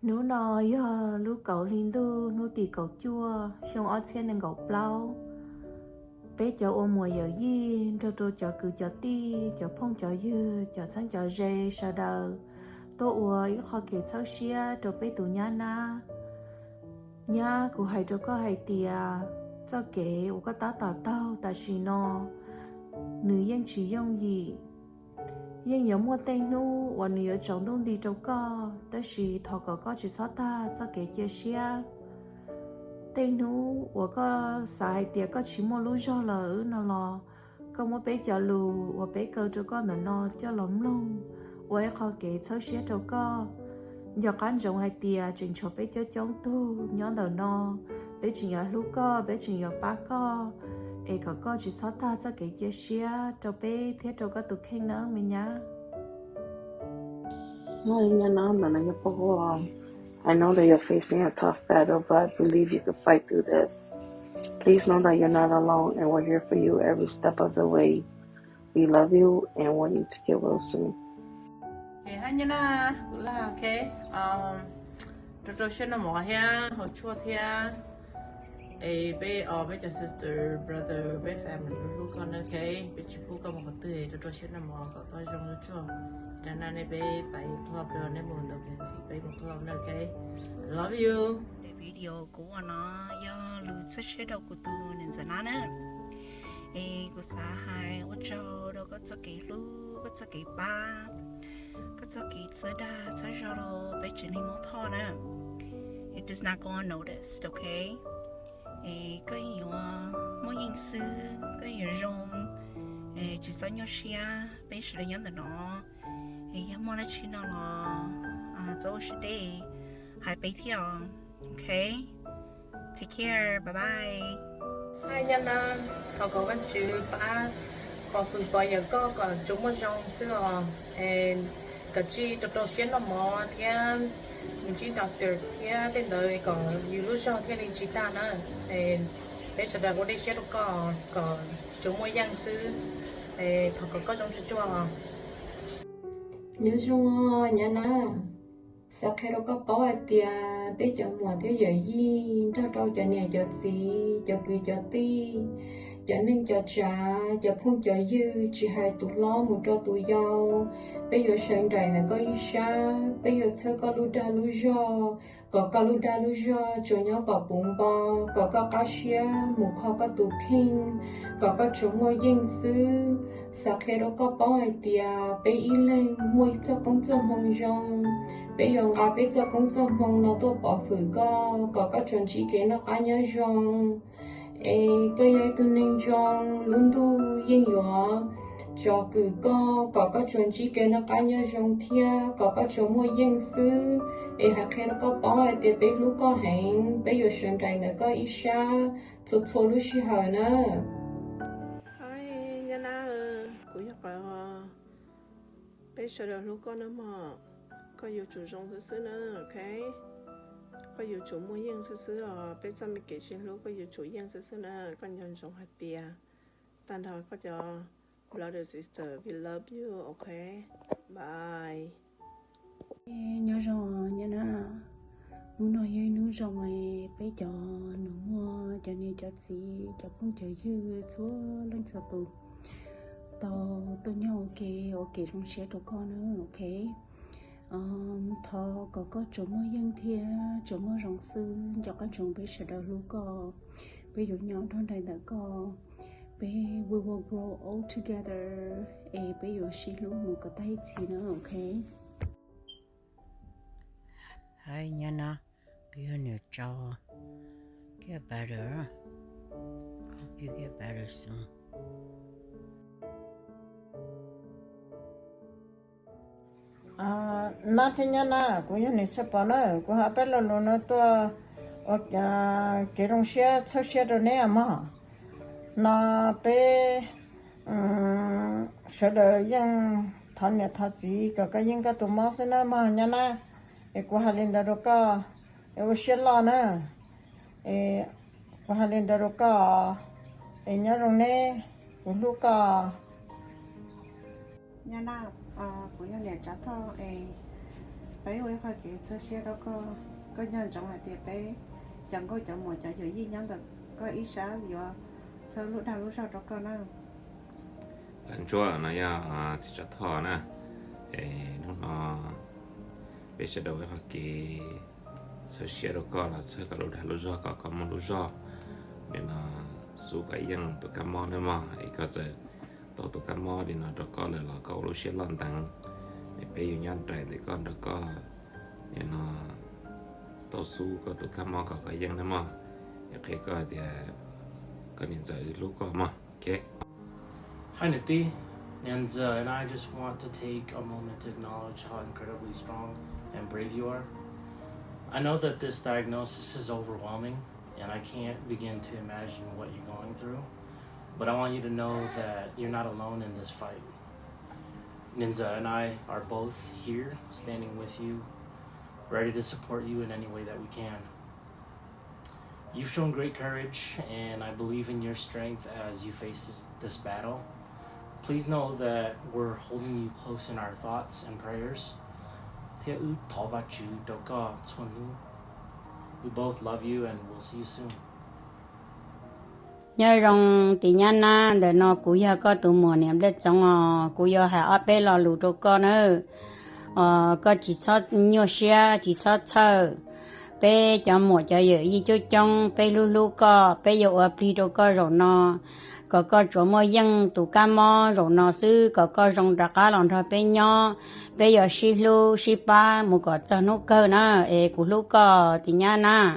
Hnub no yog lub kaum hli ntuj hnub tim kaum cuaj xyoo ob txhiab nees nkaum plaub. Peb cov ua muam yawm yij nrog rau cov kwv cov tij, cov phooj cov ywg, cov txheeb cov ze sawv daws tuaj ua ib qho kev txhawb siab rau peb tus nyab nab. Nyab, kuv hais rau koj hais tias txoj kev uas koj tab tom taug tam sim no nws yeej tsis yooj yim. Yeej yuav muaj tej hnub uas nws yuav tsaus ntuj nti rau koj, tab sis thov kom koj tsis txhob tag txoj kev cia siab. Tej hnub uas koj xav hais tias koj tsis muaj lub zog lawm no los koj muab peb cov lus uas peb kaw rau koj ntawm no coj los mloog ua ib qho kev txhawb siab rau koj. Nco qab ntsoov hais tias tseem tshuav peb coob coob tug nyob ntawm no, peb tseem yuav hlub koj, peb tseem yuav pab koj, es kom koj tsis txhob tag txoj kev cia siab rau peb thiab rau koj tus kheej nawb me nyab. Hi, Nyab Nab, ntawm no yog Paj Huab. I know that you're facing a tough battle, but I believe you can fight through this. Please know that you're not alone and we're here for you every step of the way. We love you and want you to get well soon. Hab Nyab Nab, kuv laj, ok, rau rau siab noj mov thiab haus tshuaj thiab. Es peb, peb cov sister, brother, peb family hlub koj na, ok. Peb tsis pub koj mus qhov twg, rau rau siab noj mov kom koj zoo zuj zus. Rau na nej peb pais club, nej mus ntawm ntxim peb mus club na, ok. I love you. Daim video kuv ua no yog lus txhawb siab rau kuv tus niam ntxawm nab na. Es kuv xav hais ua tsaug rau koj txoj kev hlub, koj txoj kev pab, koj txoj kev txhawb dag txhawb zog rau peb tsev neeg Hmoob Thoj na. It does not go unnoticed, ok? Es koj yeej yuav muaj yeej xwb, koj yeej yuav zoo, es tsis txhob nyuaj siab, peb sawv daws nyob ntawm no. Es yog muaj dab tsi no los txhob ua siab deb, hais peb thiab os, ok? Take care, bye bye. Hi Nyab Nab, thov kom Vaajtswv pab pov hwm pov yawm koj kom tsuas muaj zoo xwb os. Es koj tsij rau rau siab noj mov thiab mus ntsib doctor thiab tej ntawd kom yus lub zog thiaj li tsis tag na. Es peb sawv daws ua dej siab rau koj kom tsuas muaj yeej xwb. Es thov kom koj zoo tsuag tsuag. Nyob zoo Nyab Nab, xav qhia rau koj paub hais tias peb cov muam thiab yawm yij nrog rau cov niam cov txiv, cov kwv cov tij, cov neej cov tsav, cov phooj cov ywg, tsis hais tus hlob mus rau tus yau, peb yuav sawv nraim ntawm koj ib sab, peb yuav txhawb koj lub dag lub zog, kom koj lub dag lub zog tsuas nyob kom puv npo, kom koj qab siab mus kho koj tus kheej, kom koj tsuas muaj yeej xwb. Xav qhia rau koj paub hais tias peb ib leeg muaj txoj koob txoj hmoo zoo, peb yuav nqa peb txoj koob txoj hmoo no tuaj pov hwm koj, kom koj tsuas ntsib kev noj qab nyob zoo. Es koj yog ib tug neeg zoo, lub ntuj yeej yuav tsom kwm koj kom koj tsuas ntsib kev noj qab nyob zoo thiab kom koj tsuas muaj yeej xwb. Es hais qhia rau koj paub hais tias peb hlub koj heev, peb yuav sawv nraim ntawm koj ib sab txhua txhua lub sij hawm na. Hi Nyab Nab, kuv yog Qhov. Peb sawv daws hlub koj nawb mog. Koj yuav tsum zoo xwb xwb na, ok? Koj yuav tsum muaj yeej xwb xwb os. Peb txoj me kev sib hlub koj yuav tsum yeej xwb xwb na. Koj nco ntsoov hais tias tag nrho koj cov brother sister, we love you, ok? Bye. Nyob zoo Nyab Nab, hnub no yog ib hnub zoo es peb cov nus muag, cov niam cov txiv, cov phooj cov ywg txhua leej txhua tus tau tuaj nyob ua ke, ua kev zoo siab rau koj na, ok? Thov kom koj tsuas muaj yeej thiab tsuas muaj zoo xwb, nco qab ntsoov peb sawv daws hlub koj, peb yuav nyob nrog nraim ntawm koj, peb we will grow old together, es peb yuav sib hlub mus kom tag ib txhis na, ok? Hi Nyab Nab, kuv yog niam tsau, get better, hope you get better soon. Nab thiab Nyab Nab, kuv yog niam Txhiaj Pov na, kuv hais peb lo lus no tuaj ua kev zoo siab txhawb siab rau neb mog. No peb sawv daws yeej thov niam thov txiv kom koj yeej koj tus mob xwb na mog Nyab Nab. Es kuv hais li ntawd rau koj, es ua siab loj na. Es kuv hais li ntawd rau koj, es nyob zoo neb, kuv hlub koj. Nyab Nab, kuv yog niam Tsav Thoj es Peb ua ib qho kev txhawb siab rau koj, koj nco ntsoov hais tias peb cov nkauj cov muam cov yawm yij nyob ntawm koj ib sab yuav txhawb lub dag lub zog rau koj na. Lawv ntsuab no yog txiv tsov thoj na. Es hnub no peb sawv daws ua ib qho kev txhawb siab rau koj los txhawb koj lub dag lub zog kom koj muaj lub zog. Nim no xub koj yeej tus kab mob nawb mog, es koj txawm tau tus kab mob li no rau koj lawm los koj ua lub siab loj ntev, es peb yuav nyob nraim ntawm koj nrog koj nim no tau xub koj tus kab mob kom koj yeej nawb mog. Es qhia koj tias koj niam ntxawm hlub koj mog. Hi, Niti. Nyanza and I just want to take a moment to acknowledge how incredibly strong and brave you are. I know that this diagnosis is overwhelming, and I can't begin to imagine what you're going through, but I want you to know that you're not alone in this fight. Ninza and I are both here, standing with you, ready to support you in any way that we can. You've shown great courage, and I believe in your strength as you face this, this battle. Please know that we're holding you close in our thoughts and prayers. Thiab wb thov Vajtswv rau koj txhua hnub. We both love you and we'll see you soon. Nyob zoo tim nyab nab, ntawm no kuv yog koj tus muam niam Nplaj Txoov os. Kuv yuav hais ob peb lo lus rau koj nawb. Os, koj tsis txhob nyuaj siab, tsis txhob txhawj. Peb cov muam cov yawm yij coob coob, peb hlub hlub koj, peb yuav ua plig rau koj zaum no, kom koj tsuas muaj yeej tus kab mob zaum no xwb, kom koj zoo rov qab los nrog peb nyob. Peb yuav sib hlub sib pab mus kom txog hnub kawg na. Es kuv hlub koj tim nyab nab.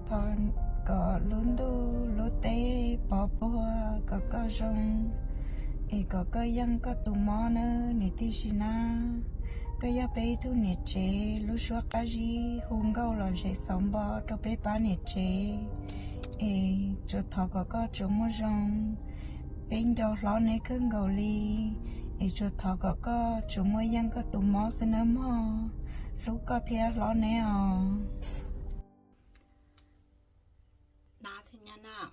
Thov kom lub ntuj lub teb pov puag kom koj zoo, es kom koj yeej koj tus mob nawb niam tij Sis Nab. Koj yog peb ib tug niam tsev, lub suab qab zib hu nkauj los zem xauv npo rau peb pab niam tsev. Es tsuas thov kom koj tsuas muaj zoo, peb nco hlob neb kawg nkaus li. Es tsuas thov kom koj tsuas muaj yeej koj tus mob xwb nawb mog. Hlub koj thiab hlob neb os. Nab thiab nyab nab,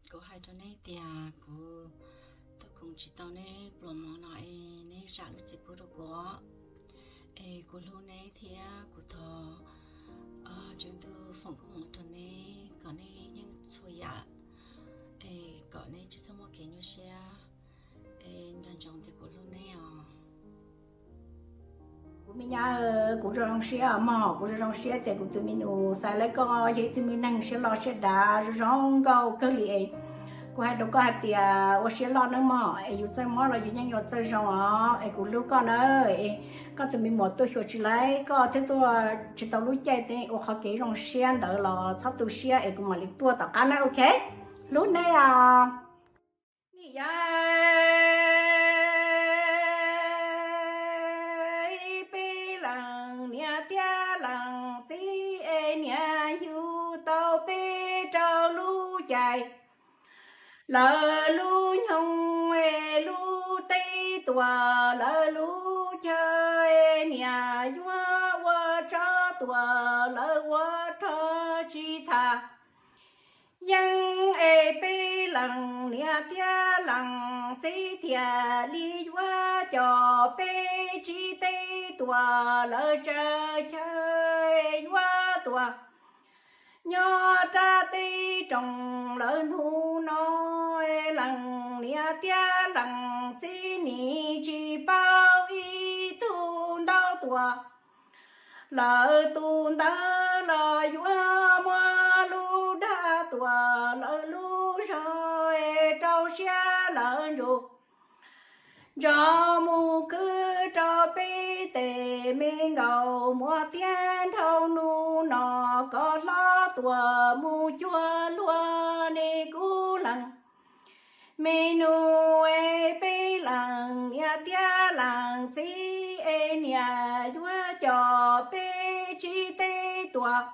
kuv hais rau neb tias kuv tuaj koom tsis tau neb pluas mov no es neb zam lub txim pub rau kuv. Es kuv hlub neb thiab kuv thov Tswv Ntuj foom koob hmoov rau neb kom neb yeej txhua yam. Es kom neb tsis txhob muaj kev nyuaj siab. Es nco ntsoov tias kuv hlub neb os. Kuv me nyab, kuv zoo zoo siab mog, kuv zoo zoo siab tias kuv tus me nus Xais Laib koj yog ib tug me neeg siab loj siab dav zoo zoo nkauj kawg li es. Kuv hais rau koj hais tias ua siab loj nawb mog, es yus txawj mob los yus yeej yuav txawj zoo os, es kuv hlub koj na. Es koj tus me muam tuaj xyuas tsis laib koj thiab tuaj tsis tau lub caij, ua qhov kev zoo siab ntawd los txhob tu siab es kuv mam li tuaj tom qab na, ok? Hlub neb os. Nim yog peb leeg niam thiab leej txiv es niam yug tau peb rau lub caij. Lawv lub nyoog es lub teb tuaj, lawv lub chaw es niam yuav ua tsov tuaj, lawv ua rog tsis tham. Yeej es peb leej niam thiab leej txiv thiaj li yuav coj peb txiv teb tuaj, lawv tsaws chaw yuav tuaj. Nyob rau teb rooj lawv hnub no, leej niam thiab leej txiv nim tsis paub ib tug ntaub tuaj. Lawv tus ntawd los yuav muab lub dag tuaj, lawv lub zog es rau siab lawv ntsuj. Ntsog mus kwv rau peb tej me nkauj muam thiab nraug hnub no, koj hlob tuaj mus cuag luag ne kuv leej. Me nus es peb leej niam thiab leej txiv es niam yuav coj peb txiv teb tuaj.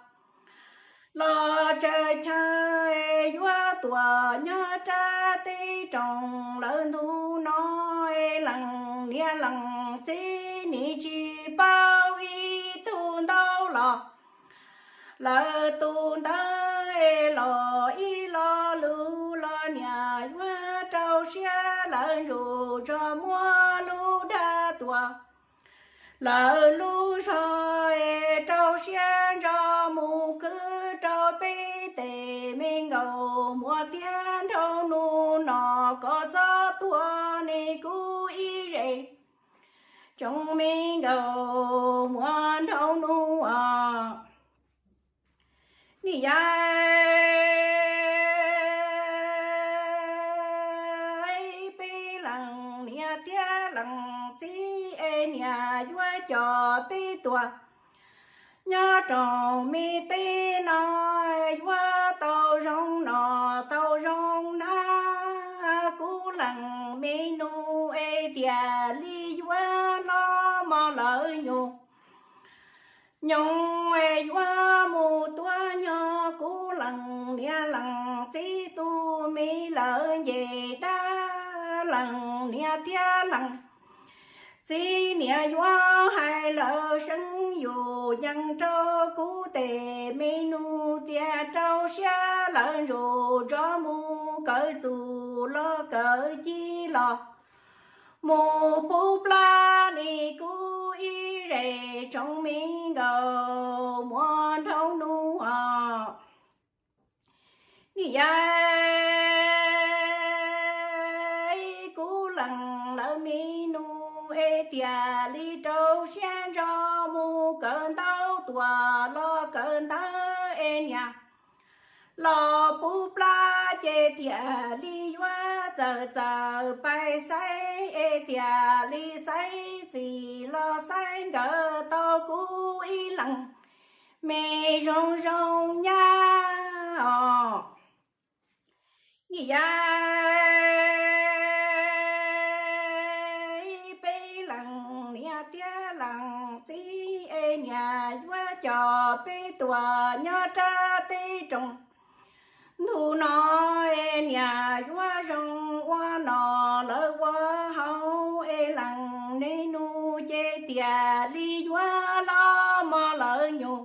Los tsaws chaw es yuav tuaj nyob rau teb rooj lawv hnub no, es leej niam leej txiv nim tsis paub ib tug ntaub los. Lawv tus ntawd es los ib lo lus los niam yuav rau siab lawv ntsuj, ntsog muab lub dag tuaj. lawv lub zog es rau siab ntso mus khwv rau peb tes me nkauj muam thiab nraug nus no kom txhob tuag ne kuv ib zes tsoom me nkauj muam nraug nus os. Niam yau, peb leej niam thiab leej txiv es niam yuav coj peb tuaj nyob rau me teb no, yuav tau zoo no tau zoo na, kuv leej me nus es thiaj li yuav los mos lawv nyuam nyoos es yuav mus tuaj nyob kuv leej niam leej txiv tus me lawv nce dab, leej niam thiab leej txiv niam yuav hais lawv seev yus yees rau kuv tes me nus tias rau siab lawv ntsuj nrog mus kawm txuj los kawm ci los mus pub plab ne kuv ib zes tsoom me nkauj muam nraug nus os. Niam yau, kuv leej lawv me nus es thiaj li rau siab ntso mus kawm ntaub tuaj los kawm ntawv es niam los pub plab ces thiaj li yuav txawm txawm pais xaiv es thiaj li xaiv txiv los xaiv nkawd tau kuv ib leeg me zoo zoo nyab os. Niam yau, peb leej niam thiab leej txiv es niam yuav coj peb tuaj nyob rau teb rooj ntug no es niam yuav zoo ua no lawv ua haus es leej niam nus ces thiaj li yuav los mos lawv nyuam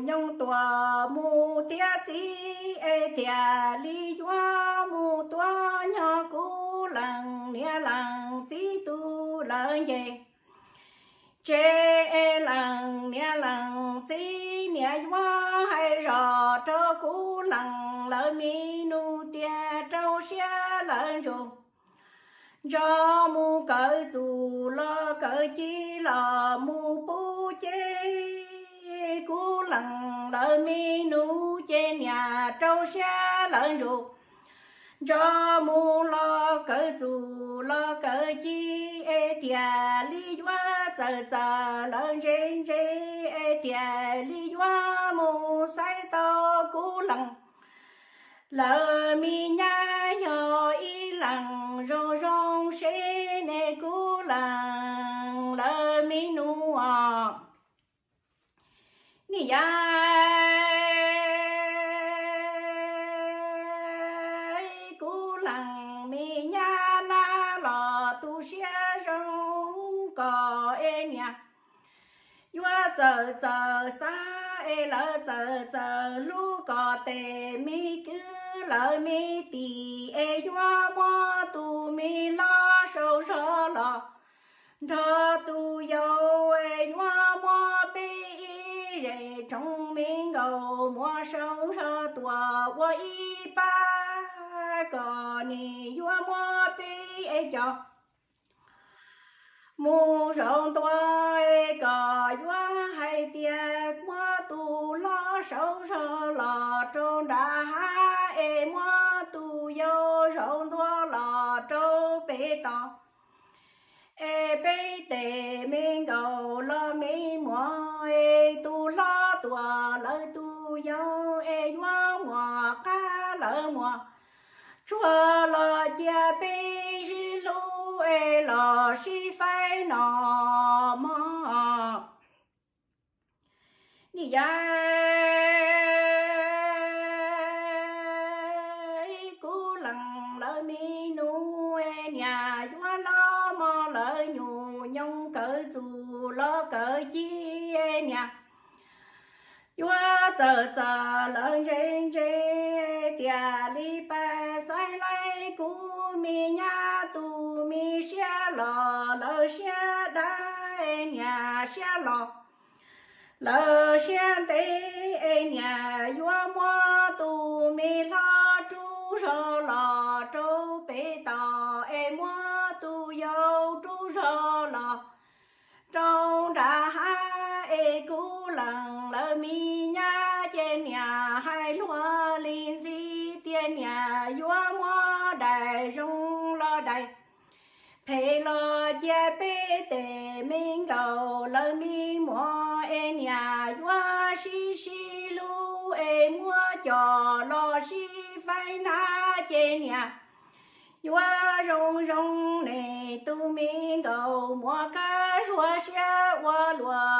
nyoos tuaj mus thiab txiv es thiaj li yuav mus tuaj nyob kuv leej niam leej txiv tus lawv nce tsev es leej niam leej txiv niam yuav hais zoj rau kuv leej lawv me nus tias rau siab lawv ntsuj nrog mus kawm txuj los kawm ci los mus pub ces kuv leej lawv me nus ces niam rau siab lawv ntsuj nrog mus los kawm txuj los kawm ci es thiaj li yuav txawm txawm lawv ntse ntse es thiaj li yuav mus xaiv tau kuv leej lawv me nyab yog ib leeg zoo zoo seb ne kuv leej lawv me nus os. Niam yau, kuv leej me nyab nab los tu siab zoo koj es niam yuav txawm txawm xav es lawv txawm txawm hlub koj tes me kwv lawv me tij es yuav muab tus me hlob sau zog los nrog tus yau es yuav muab peb ib zej tsoom me nkauj muam sau zog tuaj ua ib pab kom nim yuav muab peb es coj mus zaum ntua es kom yuav hais tias muab tus hlob sau zog los rau nram hav es muab tus yau zaum ntua los rau pem toj es peb tes me nkauj los me muam es tus hlob tuaj lawv tus yau es yuav muab qab lawv muab tsuag los cia peb sib hlub es los sib faib no mog. Niam yau, kuv leej lawv me nus es niam yuav los mos lawv nyuam nyoos kawm txuj los kawm ci es niam yuav txawm txawm lawv ntse ntse thiaj li pab xaiv laij kuv me nyab tus me siab los lawv siab dawb es niam siab los lawm siab ntev es niam yuav muab tus me hlob rub zog los rau pem toj es muab tus yau rub zog los rau nram hav es kuv lees lawv me nyab ces niam hais luag li ntxhi tias niam yuav muab daim zoo los daim phem los cia peb tes me nkaus lawv me muam es niam yuav sib sib hlub es muab coj los sib faib hnab ces niam yuav zoo zoo ne tus me nkaus muam kab zuag siab ua luaj